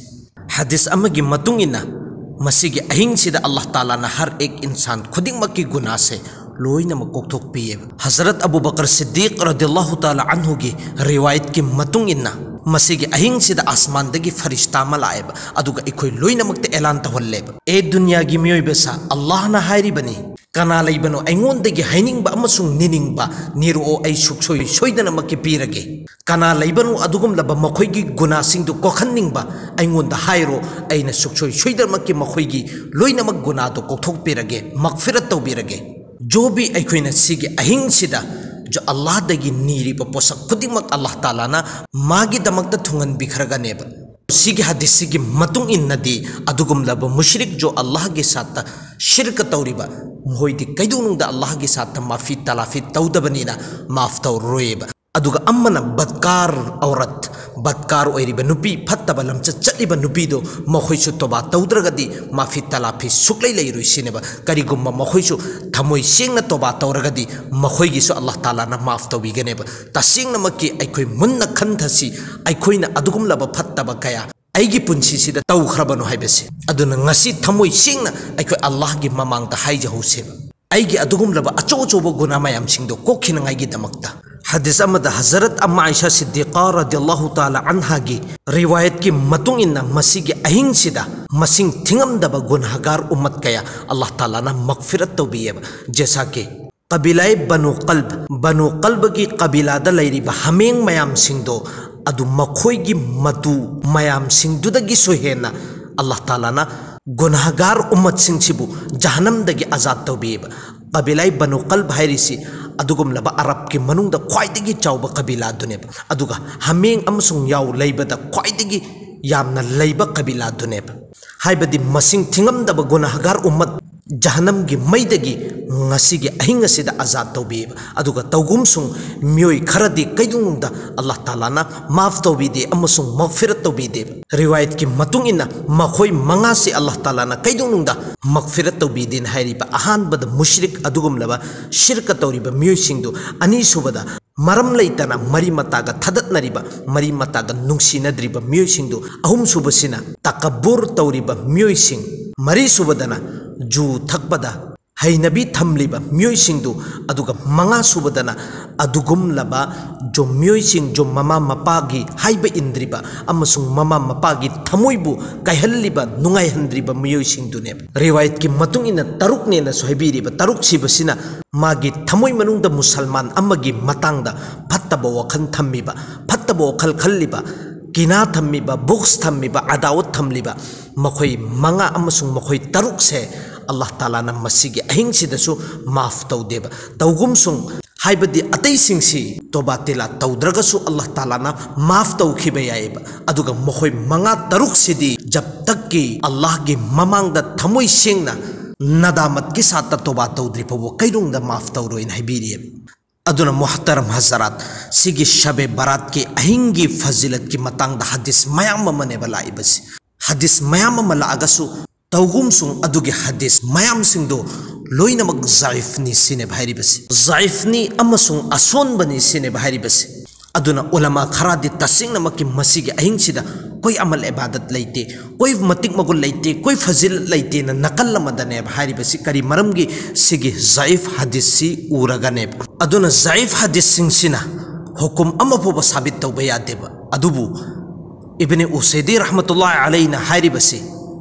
ꯍꯗꯤꯁ ꯑꯃꯒꯤ ꯃꯇꯨꯡ ꯏꯟꯅ, ꯃꯁꯤꯒꯤ ꯑꯍꯤꯡꯁꯤꯗ ꯑꯜꯂꯥꯍ ꯇꯥꯂꯥꯅ ꯍꯔ ꯑꯦꯛ ꯏꯟꯁꯥꯟ ꯈꯨꯗꯤꯡꯃꯛꯀꯤ ꯒꯨꯅꯥꯁꯦ ꯂꯣꯏꯅꯃꯛ ꯀꯣꯛꯊꯣꯛꯄꯤꯌꯦꯕ꯫ ꯍꯖꯔꯠ ꯑꯕꯨ ꯕꯀꯔ ꯁꯤꯗꯤꯛ ꯔꯗꯤꯌꯜꯂꯥꯍꯨ ꯇꯥꯂꯥ ꯑꯟꯍꯨꯒꯤ ꯔꯤꯋꯥꯌꯠꯀꯤ ꯃꯇꯨꯡ ꯏꯟꯅ, ꯃꯁꯤꯒꯤ ꯑꯍꯤꯡꯁꯤꯗ ꯑꯁꯃꯥꯟꯗꯒꯤ ꯐꯔꯤꯁꯇꯥ ꯑꯃ ꯂꯥꯛꯑꯦꯕ, ꯑꯗꯨꯒ ꯑꯩꯈꯣꯏ ꯂꯣꯏꯅꯃꯛꯇ ꯑꯦꯂꯥꯟ ꯇꯧꯍꯜꯂꯦꯕ, "ꯑꯦ ꯗꯨꯅꯤꯌꯥꯒꯤ ꯃꯤꯑꯣꯏꯕꯁꯥ, ꯑꯜꯂꯥꯍꯅ ꯍꯥꯏꯔꯤꯕꯅꯤ, ꯀꯅꯥ ꯂꯩꯕꯅꯣ ꯑꯩꯉꯣꯟꯗꯒꯤ ꯍꯥꯏꯅꯤꯡꯕ ꯑꯃꯁꯨꯡ ꯅꯤꯅꯤꯡꯕ ꯅꯤꯔꯛꯑꯣ, ꯑꯩ ꯁꯨꯛꯁꯣꯏ ꯁꯣꯏꯗꯅꯃꯛꯀꯤ ꯄꯤꯔꯒꯦ꯫ ꯀꯅꯥ ꯂꯩꯕꯅꯣ ꯑꯗꯨꯒꯨꯝꯂꯕ ꯃꯈꯣꯏꯒꯤ ꯒꯨꯅꯥꯁꯤꯡꯗꯨ ꯀꯣꯛꯍꯟꯅꯤꯡꯕ ꯑꯩꯉꯣꯟꯗ ꯍꯥꯏꯔꯣ, ꯑꯩꯅ ꯁꯨꯛꯁꯣꯏ ꯁꯣꯏꯗꯅꯃꯛꯀꯤ ꯃꯈꯣꯏꯒꯤ ꯂꯣꯏꯅꯃꯛ ꯒꯨꯅꯥꯗꯨ ꯀꯣꯛꯊꯣꯛꯄꯤꯔꯒꯦ, ꯃꯒꯐꯤꯔꯠ ꯇꯧꯕꯤꯔꯒꯦ"꯫ ꯖꯣꯕꯤ ꯑꯩꯈꯣꯏꯅ ꯁꯤꯒꯤ ꯑꯍꯤꯡꯁꯤꯗ ꯖꯣ ꯑꯜꯂꯥꯍꯗꯒꯤ ꯅꯤꯔꯤꯕ ꯄꯣꯠꯁꯛ ꯈꯨꯗꯤꯡꯃꯛ ꯑꯜꯂꯥꯍ ꯇꯥꯂꯥꯅ ꯃꯥꯒꯤꯗꯃꯛꯇ ꯊꯨꯡꯍꯟꯕꯤꯈ꯭ꯔꯒꯅꯦꯕ꯫ ꯁꯤꯒꯤ ꯍꯗꯤꯁꯁꯤꯒꯤ ꯃꯇꯨꯡ ꯏꯟꯅꯗꯤ ꯑꯗꯨꯒꯨꯝꯂꯕ ꯃꯨꯁ꯭ꯔꯤꯛ ꯖꯣ ꯑꯜꯂꯥꯍꯒꯤ ꯁꯥꯠꯇ ꯁꯤꯔꯀ ꯇꯧꯔꯤꯕ ꯃꯈꯣꯏꯗꯤ ꯀꯩꯗꯧꯅꯨꯡꯗ ꯑꯜꯂꯥꯍꯒꯤ ꯁꯥꯠꯇ ꯃꯥꯐꯤ ꯇꯂꯥꯐꯤ ꯇꯧꯗꯕꯅꯤꯅ ꯃꯥꯐ ꯇꯧꯔꯔꯣꯏꯕ꯫ ꯑꯗꯨꯒ ꯑꯃꯅ ꯕꯗꯀꯥꯔ ꯑꯧꯔꯠ, ꯕꯗꯀꯥꯔ ꯑꯣꯏꯔꯤꯕ ꯅꯨꯄꯤ, ꯐꯠꯇꯕ ꯂꯝꯆꯠ ꯆꯠꯂꯤꯕ ꯅꯨꯄꯤꯗꯣ, ꯃꯈꯣꯏꯁꯨ ꯇꯣꯕꯥ ꯇꯧꯗ꯭ꯔꯒꯗꯤ ꯃꯥꯐꯤ ꯇꯂꯥꯐꯤ ꯁꯨꯛꯂꯩ ꯂꯩꯔꯣꯏ ꯁꯤꯅꯦꯕ꯫ ꯀꯔꯤꯒꯨꯝꯕ ꯃꯈꯣꯏꯁꯨ ꯊꯃꯣꯏ ꯁꯦꯡꯅ ꯇꯣꯕꯥ ꯇꯧꯔꯒꯗꯤ ꯃꯈꯣꯏꯒꯤꯁꯨ ꯑꯜꯂꯥꯍ ꯇꯥꯂꯥꯅ ꯃꯥꯐ ꯇꯧꯕꯤꯒꯅꯦꯕ꯫ ꯇꯁꯦꯡꯅꯃꯛꯀꯤ ꯑꯩꯈꯣꯏ ꯃꯨꯟꯅ ꯈꯟꯊꯁꯤ, ꯑꯩꯈꯣꯏꯅ ꯑꯗꯨꯒꯨꯝꯂꯕ ꯐꯠꯇꯕ ꯀꯌꯥ ꯑꯩꯒꯤ ꯄꯨꯟꯁꯤꯁꯤꯗ ꯇꯧꯈ꯭ꯔꯕꯅꯣ ꯍꯥꯏꯕꯁꯦ꯫ ꯑꯗꯨꯅ ꯉꯁꯤ ꯊꯃꯣꯏ ꯁꯦꯡꯅ ꯑꯩꯈꯣꯏ ꯑꯜꯂꯥꯍꯒꯤ ꯃꯃꯥꯡꯗ ꯍꯥꯏꯖꯍꯧꯁꯦꯕ, ꯑꯩꯒꯤ ꯑꯗꯨꯒꯨꯝꯂꯕ ꯑꯆꯧ ꯑꯆꯧꯕ ꯒꯨꯅꯥ ꯃꯌꯥꯝꯁꯤꯡꯗꯣ ꯀꯣꯛꯈꯤꯅꯉꯥꯏꯒꯤꯗꯃꯛꯇ꯫ ꯍꯗꯤꯁ ꯑꯃꯗ ꯍꯖꯔꯠ ꯑꯝꯃꯥ ꯑꯥꯏꯁꯥ ꯁꯤꯗꯤꯀꯥ ꯔꯗꯤꯌꯜꯂꯥꯍꯨ ꯇꯥꯂꯥ ꯑꯟꯍꯥꯒꯤ ꯔꯤꯋꯥꯌꯠꯀꯤ ꯃꯇꯨꯡ ꯏꯟꯅ, ꯃꯁꯤꯒꯤ ꯑꯍꯤꯡꯁꯤꯗ ꯃꯁꯤꯡ ꯊꯤꯉꯝꯗꯕ ꯒꯨꯅꯥꯍꯒꯥꯔ ꯎꯝꯃꯠ ꯀꯌꯥ ꯑꯜꯂꯥꯍ ꯇꯥꯂꯥꯅ ꯃꯒꯐꯤꯔꯠ ꯇꯧꯕꯤꯌꯦꯕ꯫ ꯖꯦꯁꯥ ꯀꯦ ꯀꯕꯤꯂꯥꯏ ꯕꯅꯨ ꯀꯜꯕ, ꯕꯅꯨ ꯀꯜꯕꯒꯤ ꯀꯕꯤꯂꯥꯗ ꯂꯩꯔꯤꯕ ꯍꯥꯃꯦꯡ ꯃꯌꯥꯝꯁꯤꯡꯗꯣ, ꯑꯗꯨ ꯃꯈꯣꯏꯒꯤ ꯃꯇꯨ ꯃꯌꯥꯝꯁꯤꯡꯗꯨꯗꯒꯤꯁꯨ ꯍꯦꯟꯅ ꯑꯜꯂꯥꯍ ꯇꯥꯂꯥꯅ ꯒꯨꯅꯥꯍꯒꯥꯔ ꯎꯝꯃꯠꯁꯤꯡꯁꯤꯕꯨ ꯖꯍꯅꯝꯗꯒꯤ ꯑꯖꯥꯗ ꯇꯧꯕꯤꯌꯦꯕ꯫ ꯀꯕꯤꯂꯥꯏ ꯕꯅꯨ ꯀꯜꯕ ꯍꯥꯏꯔꯤꯁꯤ ꯑꯗꯨꯒꯨꯝꯂꯕ ꯑꯔꯕꯀꯤ ꯃꯅꯨꯡꯗ ꯈ꯭ꯋꯥꯏꯗꯒꯤ ꯆꯥꯎꯕ ꯀꯕꯤꯂꯥꯗꯨꯅꯦꯕ, ꯑꯗꯨꯒ ꯍꯥꯃꯦꯡ ꯑꯃꯁꯨꯡ ꯌꯥꯎ ꯂꯩꯕꯗ ꯈ꯭ꯋꯥꯏꯗꯒꯤ ꯌꯥꯝꯅ ꯂꯩꯕ ꯀꯕꯤꯂꯥꯗꯨꯅꯦꯕ꯫ ꯍꯥꯏꯕꯗꯤ ꯃꯁꯤꯡ ꯊꯤꯉꯝꯗꯕ ꯒꯨꯅꯥꯍꯒꯥꯔ ꯎꯝꯃꯠ ꯖꯍꯅꯝꯒꯤ ꯃꯩꯗꯒꯤ ꯉꯁꯤꯒꯤ ꯑꯍꯤꯡ ꯑꯁꯤꯗ ꯑꯖꯥꯗ ꯇꯧꯕꯤꯌꯦꯕ꯫ ꯑꯗꯨꯒ ꯇꯧꯒꯨꯝꯁꯨꯡ ꯃꯤꯑꯣꯏ ꯈꯔꯗꯤ ꯀꯩꯗꯧꯅꯨꯡꯗ ꯑꯜꯂꯥꯍ ꯇꯥꯂꯥꯅ ꯃꯥꯐ ꯇꯧꯕꯤꯗꯦ ꯑꯃꯁꯨꯡ ꯃꯒꯐꯤꯔꯠ ꯇꯧꯕꯤꯗꯦꯕ꯫ ꯔꯤꯋꯥꯌꯠꯀꯤ ꯃꯇꯨꯡ ꯏꯟꯅ ꯃꯈꯣꯏ ꯃꯉꯥꯁꯤ ꯑꯜꯂꯥꯍ ꯇꯥꯂꯥꯅ ꯀꯩꯗꯧꯅꯨꯡꯗ ꯃꯒꯐꯤꯔꯠ ꯇꯧꯕꯤꯗꯦꯅ ꯍꯥꯏꯔꯤꯕ ꯑꯍꯥꯟꯕꯗ ꯃꯨꯁ꯭ꯔꯤꯛ ꯑꯗꯨꯒꯨꯝꯂꯕ ꯁꯤꯔꯀ ꯇꯧꯔꯤꯕ ꯃꯤꯑꯣꯏꯁꯤꯡꯗꯨ, ꯑꯅꯤꯁꯨꯕꯗ ꯃꯔꯝ ꯂꯩꯇꯅ ꯃꯔꯤ ꯃꯇꯥꯒ ꯊꯗꯠꯅꯔꯤꯕ, ꯃꯔꯤ ꯃꯇꯥꯒ ꯅꯨꯡꯁꯤꯅꯗ꯭ꯔꯤꯕ ꯃꯤꯑꯣꯏꯁꯤꯡꯗꯨ, ꯑꯍꯨꯝꯁꯨꯕꯁꯤꯅ ꯇꯀꯕꯨꯔ ꯇꯧꯔꯤꯕ ꯃꯤꯑꯣꯏꯁꯤꯡ, ꯃꯔꯤꯁꯨꯕꯗꯅ ꯖꯨ ꯊꯛꯄꯗ, ꯍꯩꯅꯕꯤ ꯊꯝꯂꯤꯕ ꯃꯤꯑꯣꯏꯁꯤꯡꯗꯨ, ꯑꯗꯨꯒ ꯃꯉꯥꯁꯨꯕꯗꯅ ꯑꯗꯨꯒꯨꯝꯂꯕ ꯖꯣ ꯃꯤꯑꯣꯏꯁꯤꯡ, ꯖꯣ ꯃꯃꯥ ꯃꯄꯥꯒꯤ ꯍꯥꯏꯕ ꯏꯟꯗ꯭ꯔꯤꯕ ꯑꯃꯁꯨꯡ ꯃꯃꯥ ꯃꯄꯥꯒꯤ ꯊꯃꯣꯏꯕꯨ ꯀꯥꯏꯍꯜꯂꯤꯕ, ꯅꯨꯡꯉꯥꯏꯍꯟꯗ꯭ꯔꯤꯕ ꯃꯤꯑꯣꯏꯁꯤꯡꯗꯨꯅꯦꯕ꯫ ꯔꯤꯋꯥꯌꯠꯀꯤ ꯃꯇꯨꯡ ꯏꯟꯅ ꯇꯔꯨꯛꯅꯦꯅꯁꯨ ꯍꯥꯏꯕꯤꯔꯤꯕ, ꯇꯔꯨꯛꯁꯤꯕꯁꯤꯅ ꯃꯥꯒꯤ ꯊꯃꯣꯏ ꯃꯅꯨꯡꯗ ꯃꯨꯁꯜꯃꯥꯟ ꯑꯃꯒꯤ ꯃꯇꯥꯡꯗ ꯐꯠꯇꯕ ꯋꯥꯈꯜ ꯊꯝꯃꯤꯕ, ꯐꯠꯇꯕ ꯋꯥꯈꯜ ꯈꯜꯂꯤꯕ, ꯀꯤꯅꯥ ꯊꯝꯃꯤꯕ, ꯕꯨꯒꯁ ꯊꯝꯃꯤꯕ, ꯑꯗꯥꯋꯠ ꯊꯝꯂꯤꯕ ꯃꯈꯣꯏ ꯃꯉꯥ ꯑꯃꯁꯨꯡ ꯃꯈꯣꯏ ꯇꯔꯨꯛꯁꯦ ꯑꯜꯂꯥꯍ ꯇꯥꯂꯥꯅ ꯃꯁꯤꯒꯤ ꯑꯍꯤꯡꯁꯤꯗꯁꯨ ꯃꯥꯐ ꯇꯧꯗꯦꯕ꯫ ꯇꯧꯒꯨꯝꯁꯨꯡ ꯍꯥꯏꯕꯗꯤ ꯑꯇꯩꯁꯤꯡꯁꯤ ꯇꯣꯕꯥ ꯇꯤꯂꯥ ꯇꯧꯗ꯭ꯔꯒꯁꯨ ꯑꯜꯂꯥꯍ ꯇꯥꯂꯥꯅ ꯃꯥꯐ ꯇꯧꯈꯤꯕ ꯌꯥꯏꯑꯕ꯫ ꯑꯗꯨꯒ ꯃꯈꯣꯏ ꯃꯉꯥ ꯇꯔꯨꯛꯁꯤꯗꯤ ꯖꯕ ꯇꯛꯀꯤ ꯑꯜꯂꯥꯍꯒꯤ ꯃꯃꯥꯡꯗ ꯊꯃꯣꯏ ꯁꯦꯡꯅ ꯅꯗꯥꯃꯠꯀꯤ ꯁꯥꯠꯇ ꯇꯣꯕꯥ ꯇꯧꯗ꯭ꯔꯤ ꯐꯥꯎꯕ ꯀꯩꯗꯧꯅꯨꯡꯗ ꯃꯥꯐ ꯇꯧꯔꯣꯏꯅ ꯍꯥꯏꯕꯤꯔꯤꯑꯕ꯫ ꯑꯗꯨꯅ ꯃꯨꯍꯇꯔꯝ ꯍꯖꯔꯥꯠ, ꯁꯤꯒꯤ ꯁꯕꯦ ꯕꯔꯥꯠꯀꯤ ꯑꯍꯤꯡꯒꯤ ꯐꯖꯤꯂꯠꯀꯤ ꯃꯇꯥꯡꯗ ꯍꯗꯤꯁ ꯃꯌꯥꯝ ꯑꯃꯅꯦꯕ ꯂꯥꯛꯏꯕꯁꯤ꯫ ꯍꯗꯤꯁ ꯃꯌꯥꯝ ꯑꯃ ꯂꯥꯛꯑꯒꯁꯨ, ꯇꯧꯒꯨꯝꯁꯨꯡ ꯑꯗꯨꯒꯤ ꯍꯗꯤꯁ ꯃꯌꯥꯝꯁꯤꯡꯗꯣ ꯂꯣꯏꯅꯃꯛ ꯖꯥꯏꯐꯅꯤ ꯁꯤꯅꯦꯕ ꯍꯥꯏꯔꯤꯕꯁꯤ꯫ ꯖꯥꯏꯐꯅꯤ ꯑꯃꯁꯨꯡ ꯑꯁꯣꯟꯕꯅꯤ ꯁꯤꯅꯦꯕ ꯍꯥꯏꯔꯤꯕꯁꯤ꯫ ꯑꯗꯨꯅ ꯎꯂꯃꯥ ꯈꯔꯗꯤ ꯇꯁꯦꯡꯅꯃꯛꯀꯤ ꯃꯁꯤꯒꯤ ꯑꯍꯤꯡꯁꯤꯗ ꯀꯣꯏ ꯑꯃꯜ ꯏꯕꯥꯗꯠ ꯂꯩꯇꯦ, ꯀꯣꯏ ꯃꯇꯤꯛ ꯃꯒꯨꯟ ꯂꯩꯇꯦ, ꯀꯣꯏ ꯐꯖꯤꯜ ꯂꯩꯇꯦꯅ ꯅꯥꯀꯜ ꯑꯃꯗꯅꯦꯕ ꯍꯥꯏꯔꯤꯕꯁꯤ꯫ ꯀꯔꯤ ꯃꯔꯝꯒꯤ? ꯁꯤꯒꯤ ꯖꯥꯏꯐ ꯍꯗꯤꯁꯁꯤ ꯎꯔꯒꯅꯦꯕ꯫ ꯑꯗꯨꯅ ꯖꯥꯏꯐ ꯍꯗꯤꯁꯁꯤꯡꯁꯤꯅ ꯍꯨꯀꯨꯝ ꯑꯃ ꯐꯥꯎꯕ ꯁꯥꯕꯤꯠ ꯇꯧꯕ ꯌꯥꯗꯦꯕ꯫ ꯑꯗꯨꯕꯨ ꯏꯕꯅꯤ ꯎꯁꯩꯗꯤ ꯔꯍꯃꯇꯨꯜꯂꯥꯍꯤ ꯑꯂꯩꯅ ꯍꯥꯏꯔꯤꯕꯁꯤ,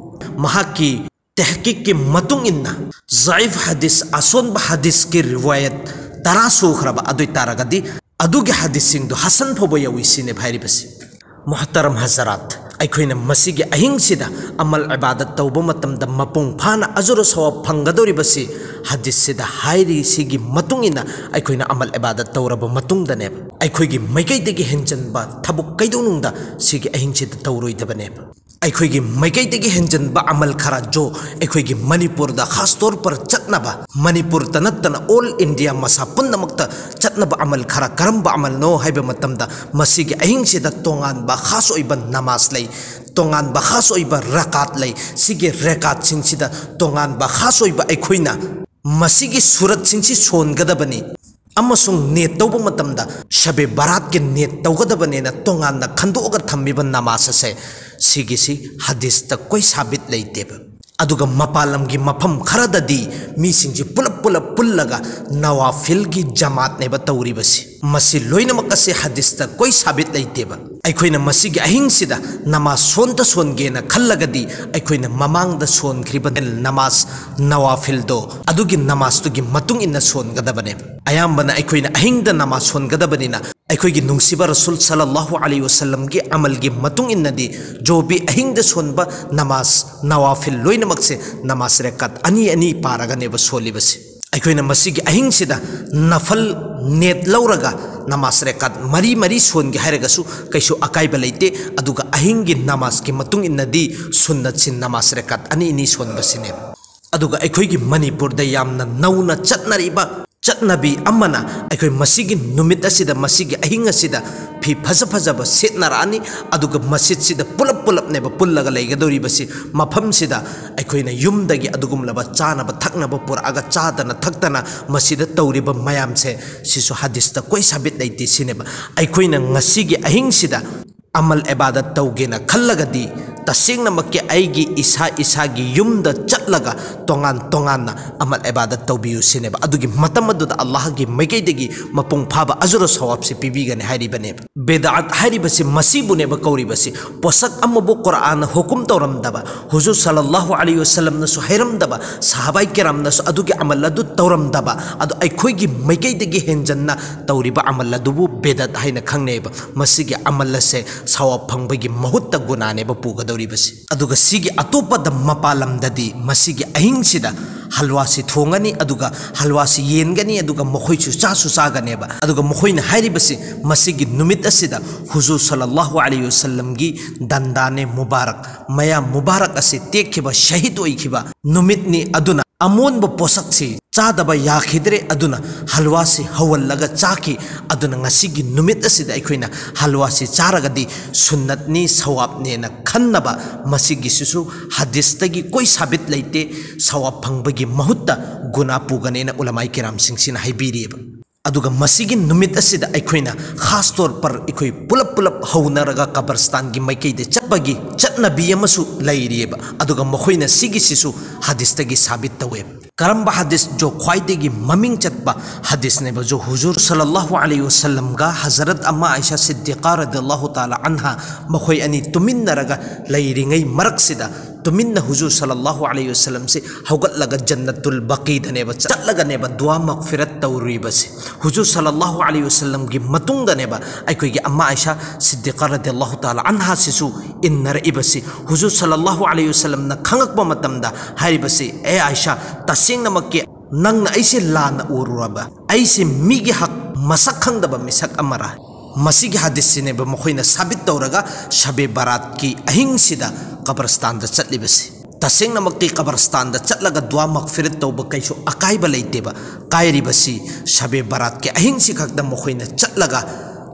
ꯃꯍꯥꯛꯀꯤ ꯇꯦꯍꯀꯤꯛꯀꯤ ꯃꯇꯨꯡ ꯏꯟꯅ, ꯖꯥꯏꯐ ꯍꯗꯤꯁ, ꯑꯁꯣꯟꯕ ꯍꯗꯤꯁꯀꯤ ꯔꯤꯋꯥꯌꯠ ꯇꯔꯥ ꯁꯨꯈ꯭ꯔꯕ ꯑꯗꯨ ꯑꯣꯏ ꯇꯥꯔꯒꯗꯤ, ꯑꯗꯨꯒꯤ ꯍꯗꯤꯁꯁꯤꯡꯗꯣ ꯍꯁꯟ ꯐꯥꯎꯕ ꯌꯧꯏ ꯁꯤꯅꯦꯕ ꯍꯥꯏꯔꯤꯕꯁꯤ꯫ ꯃꯨꯍꯇꯔꯝ ꯍꯖꯔꯥꯠ, ꯑꯩꯈꯣꯏꯅ ꯃꯁꯤꯒꯤ ꯑꯍꯤꯡꯁꯤꯗ ꯑꯃꯜ ꯏꯕꯥꯗꯠ ꯇꯧꯕ ꯃꯇꯝꯗ ꯃꯄꯨꯡ ꯐꯥꯅ ꯑꯖꯨꯔ ꯁꯋꯥꯕ ꯐꯪꯒꯗꯧꯔꯤꯕꯁꯤ ꯍꯗꯤꯁꯁꯤꯗ ꯍꯥꯏꯔꯤꯁꯤꯒꯤ ꯃꯇꯨꯡ ꯏꯟꯅ ꯑꯩꯈꯣꯏꯅ ꯑꯃꯜ ꯏꯕꯥꯗꯠ ꯇꯧꯔꯕ ꯃꯇꯨꯡꯗꯅꯦꯕ꯫ ꯑꯩꯈꯣꯏꯒꯤ ꯃꯥꯏꯀꯩꯗꯒꯤ ꯍꯦꯟꯖꯟꯕ ꯊꯕꯛ ꯀꯩꯗꯧꯅꯨꯡꯗ ꯁꯤꯒꯤ ꯑꯍꯤꯡꯁꯤꯗ ꯇꯧꯔꯣꯏꯗꯕꯅꯦꯕ꯫ ꯑꯩꯈꯣꯏꯒꯤ ꯃꯥꯏꯀꯩꯗꯒꯤ ꯍꯦꯟꯖꯟꯕ ꯑꯃꯜ ꯈꯔ ꯖꯣ ꯑꯩꯈꯣꯏꯒꯤ ꯃꯅꯤꯄꯨꯔꯗ ꯈꯥꯁ ꯇꯧꯔ ꯄꯔ ꯆꯠꯅꯕ, ꯃꯅꯤꯄꯨꯔꯗ ꯅꯠꯇꯅ ꯑꯣꯜ ꯏꯟꯗꯤꯌꯥ ꯃꯁꯥ ꯄꯨꯝꯅꯃꯛꯇ ꯆꯠꯅꯕ ꯑꯃꯜ ꯈꯔ ꯀꯔꯝꯕ ꯑꯃꯜꯅꯣ ꯍꯥꯏꯕ ꯃꯇꯝꯗ, ꯃꯁꯤꯒꯤ ꯑꯍꯤꯡꯁꯤꯗ ꯇꯣꯉꯥꯟꯕ ꯈꯥꯁ ꯑꯣꯏꯕ ꯅꯃꯥꯖ ꯂꯩ, ꯇꯣꯉꯥꯟꯕ ꯈꯥꯁ ꯑꯣꯏꯕ ꯔꯀꯥꯠ ꯂꯩ꯫ ꯁꯤꯒꯤ ꯔꯀꯥꯠꯁꯤꯡꯁꯤꯗ ꯇꯣꯉꯥꯟꯕ ꯈꯥꯁ ꯑꯣꯏꯕ ꯑꯩꯈꯣꯏꯅ ꯃꯁꯤꯒꯤ ꯁꯨꯔꯠꯁꯤꯡꯁꯤ ꯁꯣꯟꯒꯗꯕꯅꯤ ꯑꯃꯁꯨꯡ ꯅꯤꯌꯠ ꯇꯧꯕ ꯃꯇꯝꯗ ꯁꯕꯦ ꯕꯔꯥꯠꯀꯤ ꯅꯤꯌꯠ ꯇꯧꯒꯗꯕꯅꯦꯅ ꯇꯣꯉꯥꯟꯅ ꯈꯟꯗꯣꯛꯑꯒ ꯊꯝꯃꯤꯕ ꯅꯃꯥꯖ ꯑꯁꯦ, ꯁꯤꯒꯤꯁꯤ ꯍꯗꯤꯁꯇ ꯀꯣꯏ ꯁꯥꯕꯤꯠ ꯂꯩꯇꯦꯕ꯫ ꯑꯗꯨꯒ ꯃꯄꯥꯟ ꯂꯝꯒꯤ ꯃꯐꯝ ꯈꯔꯗꯗꯤ ꯃꯤꯁꯤꯡꯁꯤ ꯄꯨꯂꯞ ꯄꯨꯂꯞ ꯄꯨꯜꯂꯒ ꯅꯋꯥꯐꯤꯜꯒꯤ ꯖꯃꯥꯠꯅꯦꯕ ꯇꯧꯔꯤꯕꯁꯤ꯫ ꯃꯁꯤ ꯂꯣꯏꯅꯃꯛ ꯑꯁꯤ ꯍꯗꯤꯁꯇ ꯀꯣꯏ ꯁꯥꯕꯤꯠ ꯂꯩꯇꯦꯕ꯫ ꯑꯩꯈꯣꯏꯅ ꯃꯁꯤꯒꯤ ꯑꯍꯤꯡꯁꯤꯗ ꯅꯃꯥꯖ ꯁꯣꯟꯇ ꯁꯣꯟꯒꯦꯅ ꯈꯜꯂꯒꯗꯤ, ꯑꯩꯈꯣꯏꯅ ꯃꯃꯥꯡꯗ ꯁꯣꯟꯈ꯭ꯔꯤꯕ ꯅꯃꯥꯖ ꯅꯋꯥꯐꯤꯜꯗꯣ, ꯑꯗꯨꯒꯤ ꯅꯃꯥꯖꯇꯨꯒꯤ ꯃꯇꯨꯡ ꯏꯟꯅ ꯁꯣꯟꯒꯗꯕꯅꯦꯕ꯫ ꯑꯌꯥꯝꯕꯅ ꯑꯩꯈꯣꯏꯅ ꯑꯍꯤꯡꯗ ꯅꯃꯥꯖ ꯁꯣꯟꯒꯗꯕꯅꯤꯅ, ꯑꯩꯈꯣꯏꯒꯤ ꯅꯨꯡꯁꯤꯕ ꯔꯁꯨꯜ ꯁꯜꯂꯜꯂꯥꯍꯨ ꯑꯂꯩꯍꯤ ꯋꯁꯜꯂꯝꯒꯤ ꯑꯃꯜꯒꯤ ꯃꯇꯨꯡ ꯏꯟꯅꯗꯤ, ꯖꯣꯕꯤ ꯑꯍꯤꯡꯗ ꯁꯣꯟꯕ ꯅꯃꯥꯖ ꯅꯋꯥꯐꯤꯜ ꯂꯣꯏꯅꯃꯛꯁꯦ ꯅꯃꯥꯖ ꯔꯦꯀꯥꯠ ꯑꯅꯤ ꯑꯅꯤ ꯄꯥꯔꯒꯅꯦꯕ ꯁꯣꯜꯂꯤꯕꯁꯦ꯫ ꯑꯩꯈꯣꯏꯅ ꯃꯁꯤꯒꯤ ꯑꯍꯤꯡꯁꯤꯗ ꯅꯐꯜ ꯅꯤꯌꯠ ꯂꯧꯔꯒ ꯅꯃꯥꯖ ꯔꯦꯀꯥꯠ ꯃꯔꯤ ꯃꯔꯤ ꯁꯣꯟꯒꯦ ꯍꯥꯏꯔꯒꯁꯨ ꯀꯩꯁꯨ ꯑꯀꯥꯏꯕ ꯂꯩꯇꯦ꯫ ꯑꯗꯨꯒ ꯑꯍꯤꯡꯒꯤ ꯅꯃꯥꯖꯀꯤ ꯃꯇꯨꯡ ꯏꯟꯅꯗꯤ ꯁꯨꯟꯅꯠꯁꯤ ꯅꯃꯥꯖ ꯔꯦꯀꯥꯠ ꯑꯅꯤ ꯑꯅꯤ ꯁꯣꯟꯕꯁꯤꯅꯦꯕ꯫ ꯑꯗꯨꯒ ꯑꯩꯈꯣꯏꯒꯤ ꯃꯅꯤꯄꯨꯔꯗ ꯌꯥꯝꯅ ꯅꯧꯅ ꯆꯠꯅꯔꯤꯕ ꯆꯠꯅꯕꯤ ꯑꯃꯅ ꯑꯩꯈꯣꯏ ꯃꯁꯤꯒꯤ ꯅꯨꯃꯤꯠ ꯑꯁꯤꯗ, ꯃꯁꯤꯒꯤ ꯑꯍꯤꯡ ꯑꯁꯤꯗ ꯐꯤ ꯐꯖ ꯐꯖꯕ ꯁꯦꯠꯅꯔꯛꯑꯅꯤ, ꯑꯗꯨꯒ ꯃꯁꯖꯤꯗꯁꯤꯗ ꯄꯨꯂꯞ ꯄꯨꯂꯞꯅꯦꯕ ꯄꯨꯜꯂꯒ ꯂꯩꯒꯗꯧꯔꯤꯕꯁꯤ꯫ ꯃꯐꯝꯁꯤꯗ ꯑꯩꯈꯣꯏꯅ ꯌꯨꯝꯗꯒꯤ ꯑꯗꯨꯒꯨꯝꯂꯕ ꯆꯥꯅꯕ ꯊꯛꯅꯕ ꯄꯨꯔꯛꯑꯒ ꯆꯥꯗꯅ ꯊꯛꯇꯅ ꯃꯁꯤꯗ ꯇꯧꯔꯤꯕ ꯃꯌꯥꯝꯁꯦ, ꯁꯤꯁꯨ ꯍꯗꯤꯁꯇ ꯀꯣꯏ ꯁꯥꯕꯤꯠ ꯂꯩꯇꯦ ꯁꯤꯅꯦꯕ꯫ ꯑꯩꯈꯣꯏꯅ ꯉꯁꯤꯒꯤ ꯑꯍꯤꯡꯁꯤꯗ ꯑꯃꯜ ꯏꯕꯥꯗꯠ ꯇꯧꯒꯦꯅ ꯈꯜꯂꯒꯗꯤ, ꯇꯁꯦꯡꯅꯃꯛꯀꯤ ꯑꯩꯒꯤ ꯏꯁꯥ ꯏꯁꯥꯒꯤ ꯌꯨꯝꯗ ꯆꯠꯂꯒ ꯇꯣꯉꯥꯟ ꯇꯣꯉꯥꯟꯅ ꯑꯃꯜ ꯏꯕꯥꯗꯠ ꯇꯧꯕꯤꯌꯨ ꯁꯤꯅꯦꯕ꯫ ꯑꯗꯨꯒꯤ ꯃꯇꯝ ꯑꯗꯨꯗ ꯑꯜꯂꯥꯍꯒꯤ ꯃꯥꯏꯀꯩꯗꯒꯤ ꯃꯄꯨꯡ ꯐꯥꯕ ꯑꯖꯨꯔ ꯁꯋꯥꯕꯁꯤ ꯄꯤꯕꯤꯒꯅꯤ ꯍꯥꯏꯔꯤꯕꯅꯦꯕ꯫ ꯕꯤꯗꯑꯠ ꯍꯥꯏꯔꯤꯕꯁꯤ ꯃꯁꯤꯕꯨꯅꯦꯕ ꯀꯧꯔꯤꯕꯁꯤ꯫ ꯄꯣꯁꯛ ꯑꯃꯕꯨ ꯀꯨꯔꯥꯟꯅ ꯍꯨꯀꯨꯝ ꯇꯧꯔꯝꯗꯕ, ꯍꯨꯖꯨꯔ ꯁꯜꯂꯜꯂꯥꯍꯨ ꯑꯂꯩꯍꯤ ꯋꯁꯜꯂꯝꯅꯁꯨ ꯍꯩꯔꯝꯗꯕ, ꯁꯍꯥꯕꯥꯏ ꯀꯤꯔꯥꯝꯅꯁꯨ ꯑꯗꯨꯒꯤ ꯑꯃꯜ ꯑꯗꯨ ꯇꯧꯔꯝꯗꯕ, ꯑꯗꯣ ꯑꯩꯈꯣꯏꯒꯤ ꯃꯥꯏꯀꯩꯗꯒꯤ ꯍꯦꯟꯖꯟꯅ ꯇꯧꯔꯤꯕ ꯑꯃꯜ ꯑꯗꯨꯕꯨ ꯕꯤꯗꯑꯠ ꯍꯥꯏꯅ ꯈꯪꯅꯩꯕ꯫ ꯃꯁꯤꯒꯤ ꯑꯃꯜ ꯑꯁꯦ ꯁꯋꯥꯕ ꯐꯪꯕꯒꯤ ꯃꯍꯨꯠꯇ ꯒꯨꯅꯥꯅꯦꯕ ꯄꯨꯒꯗꯧꯔꯤꯕꯁꯤ꯫ ꯑꯗꯨꯒ ꯁꯤꯒꯤ ꯑꯇꯣꯞꯄꯗ, ꯃꯄꯥꯟ ꯂꯝꯗꯗꯤ ꯃꯁꯤꯒꯤ ꯑꯍꯤꯡꯁꯤꯗ ꯍꯜꯋꯥꯁꯤ ꯊꯣꯡꯒꯅꯤ, ꯑꯗꯨꯒ ꯍꯜꯋꯥꯁꯤ ꯌꯦꯟꯒꯅꯤ, ꯑꯗꯨꯒ ꯃꯈꯣꯏꯁꯨ ꯆꯥꯁꯨ ꯆꯥꯒꯅꯦꯕ꯫ ꯑꯗꯨꯒ ꯃꯈꯣꯏꯅ ꯍꯥꯏꯔꯤꯕꯁꯤ, ꯃꯁꯤꯒꯤ ꯅꯨꯃꯤꯠ ꯑꯁꯤꯗ ꯍꯨꯖꯨꯔ ꯁꯜꯂꯜꯂꯥꯍꯨ ꯑꯂꯩꯍꯤ ꯋꯁꯜꯂꯝꯒꯤ ꯗꯟꯗꯥꯅꯦ ꯃꯨꯕꯥꯔꯛ, ꯃꯌꯥ ꯃꯨꯕꯥꯔꯛ ꯑꯁꯤ ꯇꯦꯛꯈꯤꯕ, ꯁꯍꯤꯗ ꯑꯣꯏꯈꯤꯕ ꯅꯨꯃꯤꯠꯅꯤ꯫ ꯑꯗꯨꯅ ꯑꯃꯣꯟꯕ ꯄꯣꯠꯁꯛꯁꯤ ꯆꯥꯗꯕ ꯌꯥꯈꯤꯗ꯭ꯔꯦ, ꯑꯗꯨꯅ ꯍꯜꯋꯥꯁꯤ ꯍꯧꯍꯜꯂꯒ ꯆꯥꯈꯤ꯫ ꯑꯗꯨꯅ ꯉꯁꯤꯒꯤ ꯅꯨꯃꯤꯠ ꯑꯁꯤꯗ ꯑꯩꯈꯣꯏꯅ ꯍꯜꯋꯥꯁꯤ ꯆꯥꯔꯒꯗꯤ ꯁꯨꯟꯅꯠꯅꯤ, ꯁꯋꯥꯕꯅꯦꯅ ꯈꯟꯅꯕ, ꯃꯁꯤꯒꯤꯁꯤꯁꯨ ꯍꯗꯤꯁꯇꯒꯤ ꯀꯣꯏ ꯁꯥꯕꯤꯠ ꯂꯩꯇꯦ꯫ ꯁꯋꯥꯕ ꯐꯪꯕꯒꯤ ꯃꯍꯨꯠꯇ ꯒꯨꯅꯥ ꯄꯨꯒꯅꯦꯅ ꯎꯂꯃꯥꯏ ꯀꯤꯔꯥꯝꯁꯤꯡꯁꯤꯅ ꯍꯥꯏꯕꯤꯔꯤꯑꯕ꯫ ꯑꯗꯨꯒ ꯃꯁꯤꯒꯤ ꯅꯨꯃꯤꯠ ꯑꯁꯤꯗ ꯑꯩꯈꯣꯏꯅ ꯈꯥꯁ ꯇꯧꯔ ꯄꯔ ꯑꯩꯈꯣꯏ ꯄꯨꯂꯞ ꯄꯨꯂꯞ ꯍꯧꯅꯔꯒ ꯀꯕꯔꯁꯇꯥꯟꯒꯤ ꯃꯥꯏꯀꯩꯗ ꯆꯠꯄꯒꯤ ꯆꯠꯅꯕꯤ ꯑꯃꯁꯨ ꯂꯩꯔꯤꯑꯕ꯫ ꯑꯗꯨꯒ ꯃꯈꯣꯏꯅ ꯁꯤꯒꯤꯁꯤꯁꯨ ꯍꯗꯤꯁꯇꯒꯤ ꯁꯥꯕꯤꯠ ꯇꯧꯋꯦꯕ꯫ ꯀꯔꯝꯕ ꯍꯗꯤꯁ? ꯖꯣ ꯈ꯭ꯋꯥꯏꯗꯒꯤ ꯃꯃꯤꯡ ꯆꯠꯄ ꯍꯗꯤꯁꯅꯦꯕ, ꯖꯣ ꯍꯨꯖꯨꯔ ꯁꯜꯂꯜꯂꯥꯍꯨ ꯑꯂꯩꯍꯤ ꯋꯁꯜꯂꯝꯒ ꯍꯖꯔꯠ ꯑꯃ ꯑꯥꯏꯁꯥ ꯁꯤꯗꯤꯀꯥ ꯔꯗꯤꯌꯜꯂꯥꯍꯨ ꯇꯥꯂꯥ ꯑꯟꯍꯥ, ꯃꯈꯣꯏ ꯑꯅꯤ ꯇꯨꯃꯤꯟꯅꯔꯒ ꯂꯩꯔꯤꯉꯩ ꯃꯔꯛꯁꯤꯗ, ꯇꯨꯃꯤꯟꯅ ꯍꯨꯖꯨꯔ ꯁꯜꯂꯜꯂꯥꯍꯨ ꯑꯂꯩꯍꯤ ꯋꯁꯜꯂꯝꯁꯤ ꯍꯧꯒꯠꯂꯒ ꯖꯟꯅꯇꯨꯜ ꯕꯀꯤꯗꯅꯦꯕ ꯆꯠꯂꯒꯅꯦꯕ ꯗꯨꯋꯥ ꯃꯒꯐꯤꯔꯠ ꯇꯧꯔꯤꯕꯁꯤ꯫ ꯍꯨꯖꯨꯔ ꯁꯜꯂꯜꯂꯥꯍꯨ ꯑꯂꯩꯍꯤ ꯋꯁꯜꯂꯝꯒꯤ ꯃꯇꯨꯡꯗꯅꯦꯕ ꯑꯩꯈꯣꯏꯒꯤ ꯑꯝꯃꯥ ꯑꯥꯏꯁꯥ ꯁꯤꯗꯤꯀꯥ ꯔꯗꯤꯌꯜꯂꯥꯍꯨ ꯇꯥꯂꯥ ꯑꯟꯍꯥꯁꯤꯁꯨ ꯏꯟꯅꯔꯛꯏꯕꯁꯤ꯫ ꯍꯨꯖꯨꯔ ꯁꯜꯂꯜꯂꯥꯍꯨ ꯑꯂꯩꯍꯤ ꯋꯁꯜꯂꯝꯅ ꯈꯪꯉꯛꯄ ꯃꯇꯝꯗ ꯍꯥꯏꯔꯤꯕꯁꯤ, "ꯑꯦ ꯑꯥꯏꯁꯥ, ꯇꯁꯦꯡꯅꯃꯛꯀꯤ ꯅꯪꯅ ꯑꯩꯁꯦ ꯂꯥꯟꯅ ꯎꯔꯨꯔꯕ? ꯑꯩꯁꯦ ꯃꯤꯒꯤ ꯍꯛ ꯃꯁꯛ ꯈꯪꯗꯕ ꯃꯤꯁꯛ ꯑꯃꯔꯥ?" ꯃꯁꯤꯒꯤ ꯍꯗꯤꯁꯁꯤꯅꯦꯕ ꯃꯈꯣꯏꯅ ꯁꯥꯕꯤꯠ ꯇꯧꯔꯒ ꯁꯕꯦ ꯕꯔꯥꯠꯀꯤ ꯑꯍꯤꯡꯁꯤꯗ ꯀꯕꯔꯁꯇꯥꯟꯗ ꯆꯠꯂꯤꯕꯁꯤ꯫ ꯇꯁꯦꯡꯅꯃꯛꯇꯤ ꯀꯕꯔꯁꯇꯥꯟꯗ ꯆꯠꯂꯒ ꯗꯨꯋꯥ ꯃꯛꯐꯤꯔꯠ ꯇꯧꯕ ꯀꯩꯁꯨ ꯑꯀꯥꯏꯕ ꯂꯩꯇꯦꯕ꯫ ꯀꯥꯏꯔꯤꯕꯁꯤ ꯁꯕꯦ ꯕꯔꯥꯠꯀꯤ ꯑꯍꯤꯡꯁꯤ ꯈꯛꯇ ꯃꯈꯣꯏꯅ ꯆꯠꯂꯒ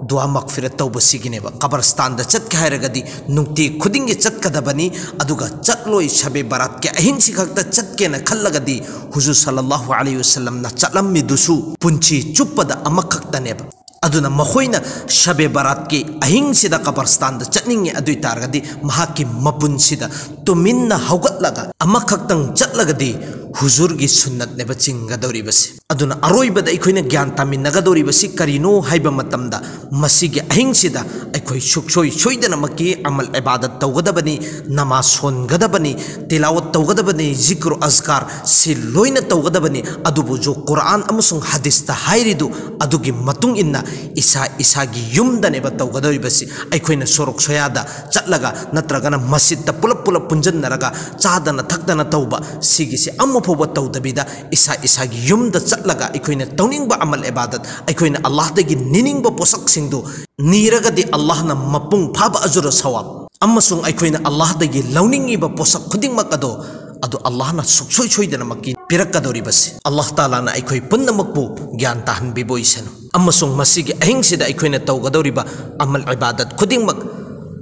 ꯗꯨꯋꯥ ꯃꯛꯐꯤꯔꯠ ꯇꯧꯕꯁꯤꯒꯤꯅꯦꯕ꯫ ꯀꯕꯔꯁꯇꯥꯟꯗ ꯆꯠꯀꯦ ꯍꯥꯏꯔꯒꯗꯤ ꯅꯨꯡꯇꯤ ꯈꯨꯗꯤꯡꯒꯤ ꯆꯠꯀꯗꯕꯅꯤ꯫ ꯑꯗꯨꯒ ꯆꯠꯂꯣꯏ, ꯁꯕꯦ ꯕꯔꯥꯠꯀꯤ ꯑꯍꯤꯡꯁꯤ ꯈꯛꯇ ꯆꯠꯀꯦꯅ ꯈꯜꯂꯒꯗꯤ ꯍꯨꯖꯨꯔ ꯁꯜꯂꯜꯂꯥꯍꯨ ꯑꯂꯩꯍꯤ ꯋꯁꯜꯂꯝꯅ ꯆꯠꯂꯝꯃꯤꯗꯨꯁꯨ ꯄꯨꯟꯁꯤ ꯆꯨꯞꯄꯗ ꯑꯃꯈꯛꯇꯅꯦꯕ꯫ ꯑꯗꯨꯅ ꯃꯈꯣꯏꯅ ꯁꯕꯦ ꯕꯔꯥꯠꯀꯤ ꯑꯍꯤꯡꯁꯤꯗ ꯀꯕꯔꯁꯇꯥꯟꯗ ꯆꯠꯅꯤꯡꯉꯦ ꯑꯗꯨ ꯑꯣꯏ ꯇꯥꯔꯒꯗꯤ ꯃꯍꯥꯛꯀꯤ ꯃꯄꯨꯟꯁꯤꯗ ꯇꯨꯃꯤꯟꯅ ꯍꯧꯒꯠꯂꯒ ꯑꯃꯈꯛꯇꯪ ꯆꯠꯂꯒꯗꯤ ꯍꯨꯖꯨꯔꯒꯤ ꯁꯨꯟꯅꯠꯅꯦꯕ ꯆꯤꯡꯒꯗꯧꯔꯤꯕꯁꯤ꯫ ꯑꯗꯨꯅ ꯑꯔꯣꯏꯕꯗ ꯑꯩꯈꯣꯏꯅ ꯒ꯭ꯌꯥꯟ ꯇꯥꯃꯤꯟꯅꯒꯗꯧꯔꯤꯕꯁꯤ ꯀꯔꯤꯅꯣ ꯍꯥꯏꯕ ꯃꯇꯝꯗ ꯃꯁꯤꯒꯤ ꯑꯍꯤꯡꯁꯤꯗ ꯑꯩꯈꯣꯏ ꯁꯨꯛꯁꯣꯏ ꯁꯣꯏꯗꯅꯃꯛꯀꯤ ꯑꯃꯜ ꯏꯕꯥꯗꯠ ꯇꯧꯒꯗꯕꯅꯤ, ꯅꯃꯥꯖ ꯁꯣꯟꯒꯗꯕꯅꯤ, ꯇꯤꯂꯥꯋꯠ ꯇꯧꯒꯗꯕꯅꯤ, ꯖꯤꯀ꯭ꯔꯨ ꯑꯖꯀꯥꯔ ꯁꯤ ꯂꯣꯏꯅ ꯇꯧꯒꯗꯕꯅꯤ꯫ ꯑꯗꯨꯕꯨ ꯖꯨ ꯀꯨꯔꯥꯟ ꯑꯃꯁꯨꯡ ꯍꯗꯤꯁꯇ ꯍꯥꯏꯔꯤꯗꯨ ꯑꯗꯨꯒꯤ ꯃꯇꯨꯡ ꯏꯟꯅ ꯏꯁꯥ ꯏꯁꯥꯒꯤ ꯌꯨꯝꯗꯅꯦꯕ ꯇꯧꯒꯗꯧꯔꯤꯕꯁꯤ꯫ ꯑꯩꯈꯣꯏꯅ ꯁꯣꯔꯣꯛ ꯁꯣꯌꯥꯗ ꯆꯠꯂꯒ ꯅꯠꯇ꯭ꯔꯒꯅ ꯃꯁꯖꯤꯠꯇ ꯄꯨꯂꯞ ꯄꯨꯂꯞ ꯄꯨꯟꯖꯟꯅꯔꯒ ꯆꯥꯗꯅ ꯊꯛꯇꯅ ꯇꯧꯕ ꯁꯤꯒꯤꯁꯤ ꯑꯃ ꯐꯥꯎꯕ ꯇꯧꯗꯕꯤꯗ ꯏꯁꯥ ꯏꯁꯥꯒꯤ ꯌꯨꯝꯗ ꯆꯠꯂꯒ ꯑꯩꯈꯣꯏꯅ ꯇꯧꯅꯤꯡꯕ ꯑꯃꯜ ꯏꯕꯥꯗꯠ, ꯑꯩꯈꯣꯏꯅ ꯑꯜꯂꯥꯍꯗꯒꯤ ꯅꯤꯅꯤꯡꯕ ꯄꯣꯠꯁꯛꯁꯤꯡꯗꯨ ꯅꯤꯔꯒꯗꯤ ꯑꯜꯂꯥꯍꯅ ꯃꯄꯨꯡ ꯐꯥꯕ ꯑꯖꯨꯔ ꯁꯋꯥꯕ ꯑꯃꯁꯨꯡ ꯑꯩꯈꯣꯏꯅ ꯑꯜꯂꯥꯍꯗꯒꯤ ꯂꯧꯅꯤꯡꯉꯤꯕ ꯄꯣꯠꯁꯛ ꯈꯨꯗꯤꯡꯃꯛ ꯑꯗꯣ ꯑꯗꯨ ꯑꯜꯂꯥꯍꯅ ꯁꯨꯛꯁꯣꯏ ꯁꯣꯏꯗꯅꯃꯛꯀꯤ ꯄꯤꯔꯛꯀꯗꯧꯔꯤꯕꯁꯤ꯫ ꯑꯜꯂꯥꯍ ꯇꯥꯂꯥꯅ ꯑꯩꯈꯣꯏ ꯄꯨꯝꯅꯃꯛꯄꯨ ꯒ꯭ꯌꯥꯟ ꯇꯥꯍꯟꯕꯤꯕ ꯑꯣꯏꯁꯅꯨ ꯑꯃꯁꯨꯡ ꯃꯁꯤꯒꯤ ꯑꯍꯤꯡꯁꯤꯗ ꯑꯩꯈꯣꯏꯅ ꯇꯧꯒꯗꯧꯔꯤꯕ ꯑꯃꯜ ꯏꯕꯥꯗꯠ ꯈꯨꯗꯤꯡꯃꯛ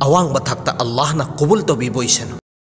ꯑꯋꯥꯡꯕ ꯊꯥꯛꯇ ꯑꯜꯂꯥꯍꯅ ꯀꯕꯨꯜ ꯇꯧꯕꯤꯕ ꯑꯣꯏꯁꯅꯨ꯫